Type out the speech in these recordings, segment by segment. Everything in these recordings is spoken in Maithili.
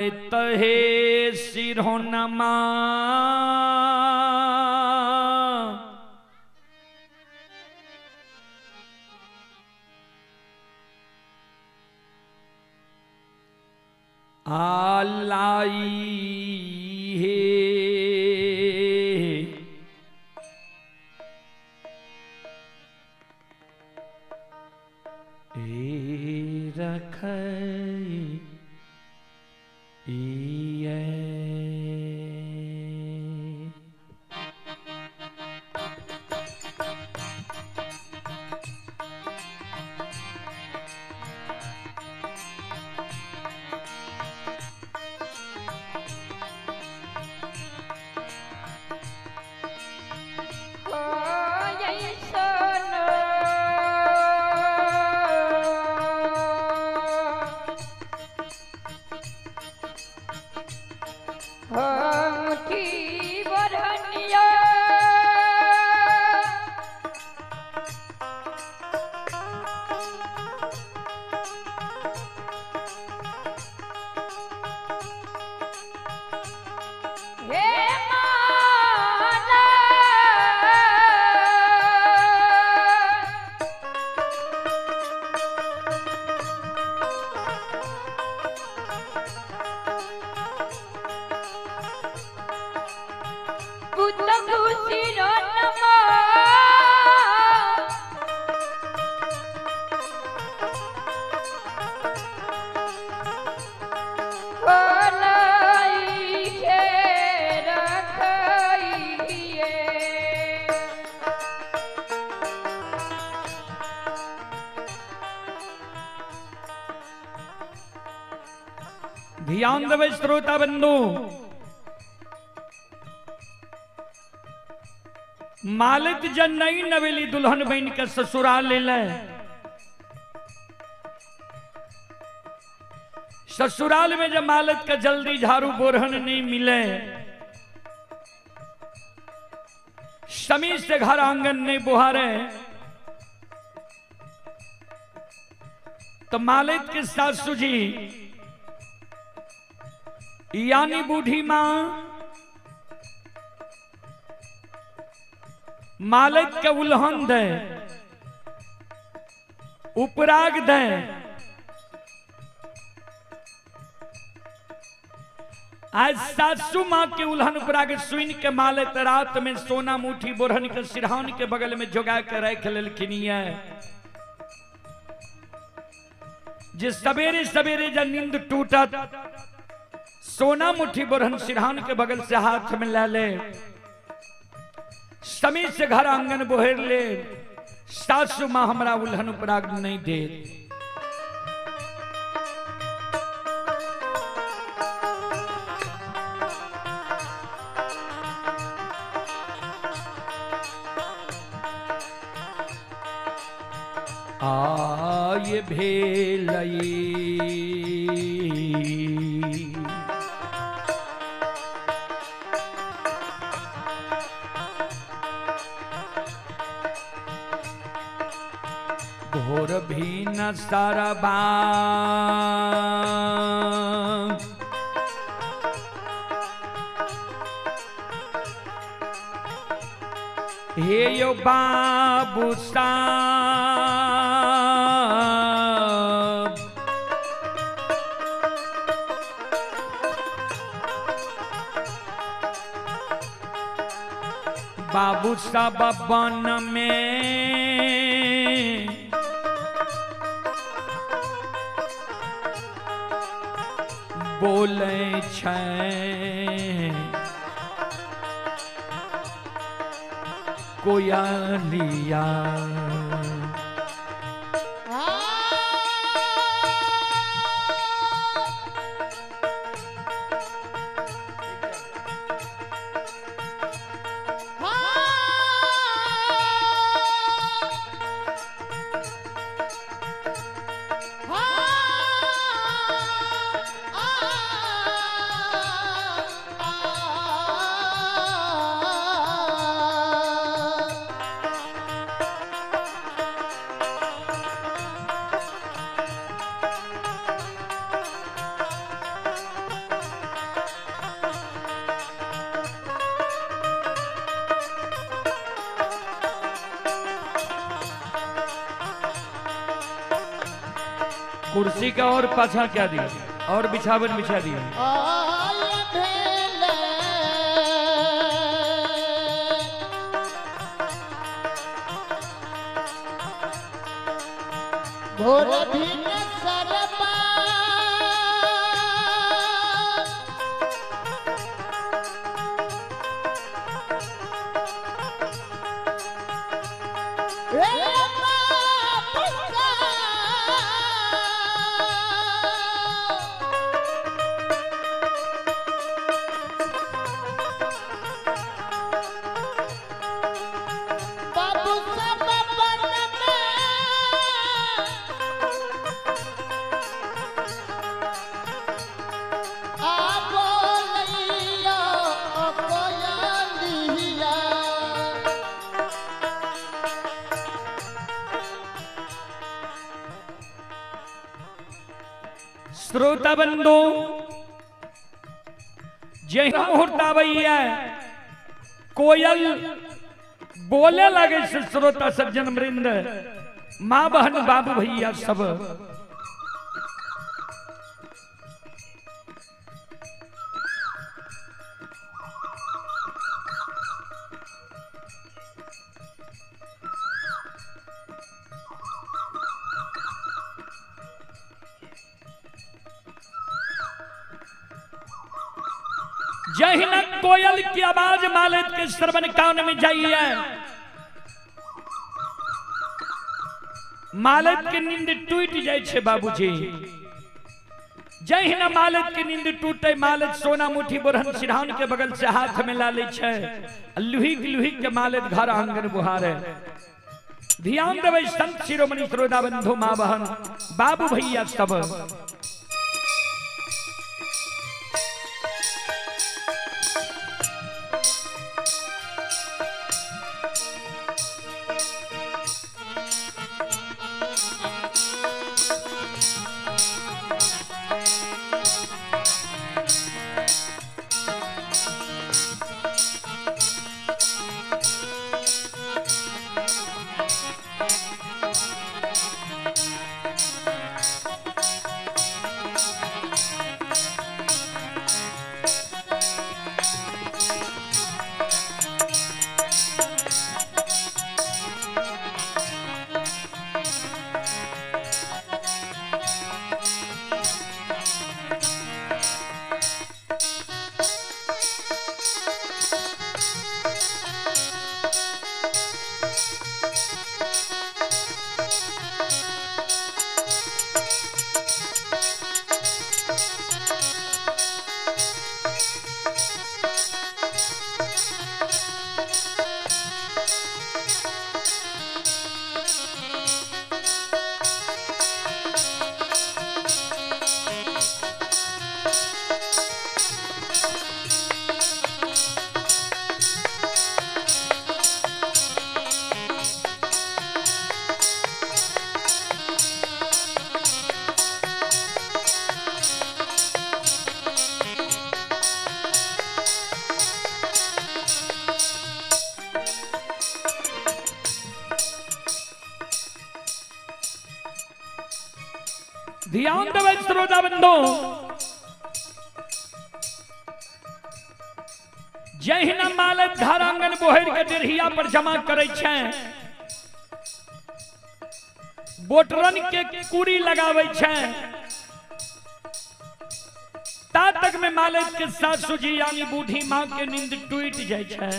तहे सिरहोनमा आलाई हे ए रखई इयै। ध्यान देवे श्रोता बंधु, मालिक जन नई नवेली दुल्हन बन के ससुराल ले ले। ससुराल में जब मालिक के जल्दी झाड़ू बोरहन नहीं मिले, समी से घर आंगन नहीं बुहारे, तो मालिक के सासू जी यानी बूढ़ी मां मालिक के उल्हन दे, उपराग दे, आज सासू मां के उल्हन उपराग सुन के मालिक रात में सोना मुठी बोरहन के सिरहान के बगल में जोगा के रख लेलखिन। जे सवेरे सवेरे जब नींद टूटत सोना मुठी बोरहन सिरहान के बगल से हाथ में ले ले, समी से घर आंगन बोहेर ले, सासू मां हमरा उल्हन उपराग नहीं दे। आय भेलई भोर भी न सरबा हे यो बाबू साहब, बाबू साहब बन में बोले छै कोयलिया। आ कुर्सी का और पाछा क्या दिया और बिछावन बिछा दिया। भोर भीन सरबा बाबू सब बन में आ बोलैया कोयलिया। श्रोता बंधु जही मुहूर्त आबैया कोयल बोले लगे से श्रोता सज्जन वृंद माँ बहन बाबू भैया सब जहिना कोयल की आवाज मालिक के श्रवण कान में जाइए मालिक के नींद टूट जाए छे बाबूजी। जहिना मालिक के नींद टूटे मालिक सोना मुठी बोरहन सिरहान के बगल से हाथ में ला ले छे लुहिक लुहिक के मालिक घर आंगन बुहारे। ध्यान देवे संत शिरोमणि श्रोता बंधु माँ बहन बाबू भैया सब। ध्यान देवे श्रोता बंधु जहिना मालक घर आंगन बोहर के डेढ़िया पर जमा करे छै बोटरन के कुड़ी लगावे छै ता तक में मालक के सासू जी यानी बूढ़ी माँ के नींद टूट जाए छै।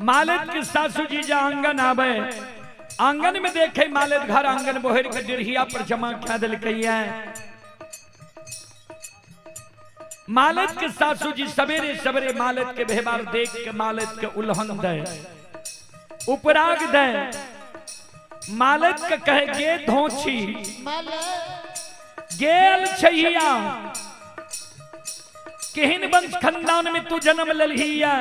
मालक के सासू जी जा आंगन आवे आंगन में देखे मालिक घर आंगन बोहर के डेढ़िया पर जमा क्या दिलकैया। मालिक के सासू जी सवेरे सवेरे मालिक के व्यवहार देख के मालिक के उल्हन दे उपराग दे मालिक के कहे गे धोछी गेल छैया केहन वंश खानदान में तू जन्म ललहिया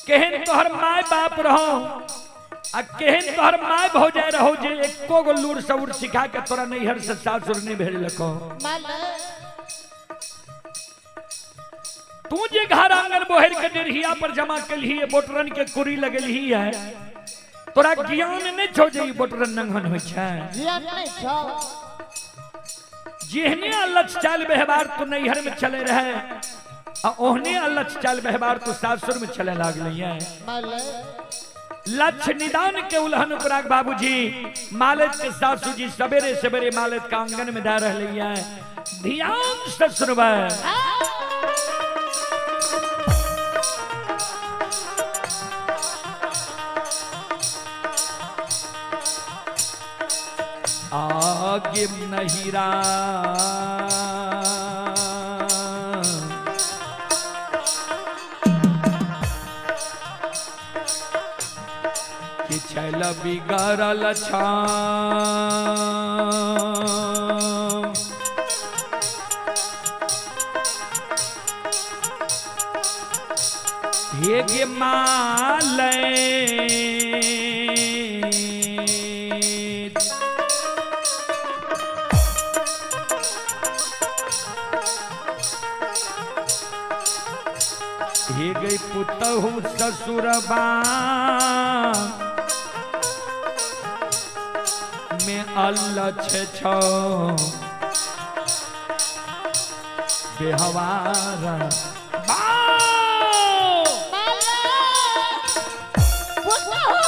केहन तोहर my बाप रहो आ केहन तोहर my भौजाई रहो जे एको गो लूर सऊर सिखा के तोरा नैहर से सासुर नहीं भेजलको। तू जे घर आंगन बोहर के डेढ़िया पर जमा कलही है बोटरन के कुरी लगलही है तोरा ज्ञान नहि छौ जे ई बोटरन नंगन होइ छै। ज्ञान नहीं छौ। जेहने अलच चाल व्यवहार तू नैहर में चले रहे आ ओहने अलच चाल व्यवहार तू सासुर में चले लागले है। माले। लक्ष्य निदान के उल्हन उपराग बाबूजी मालिक के सासू जी सवेरे सवेरे मालिक का आंगन में दा रहे है। ध्यान से सुनबै। आगे नहिरा कि छैल बिगड़ल छा हे गे मालय। हे गई पुतहु ससुरबा में अल्लाह छो बेहवार बाओ। माले पुतहु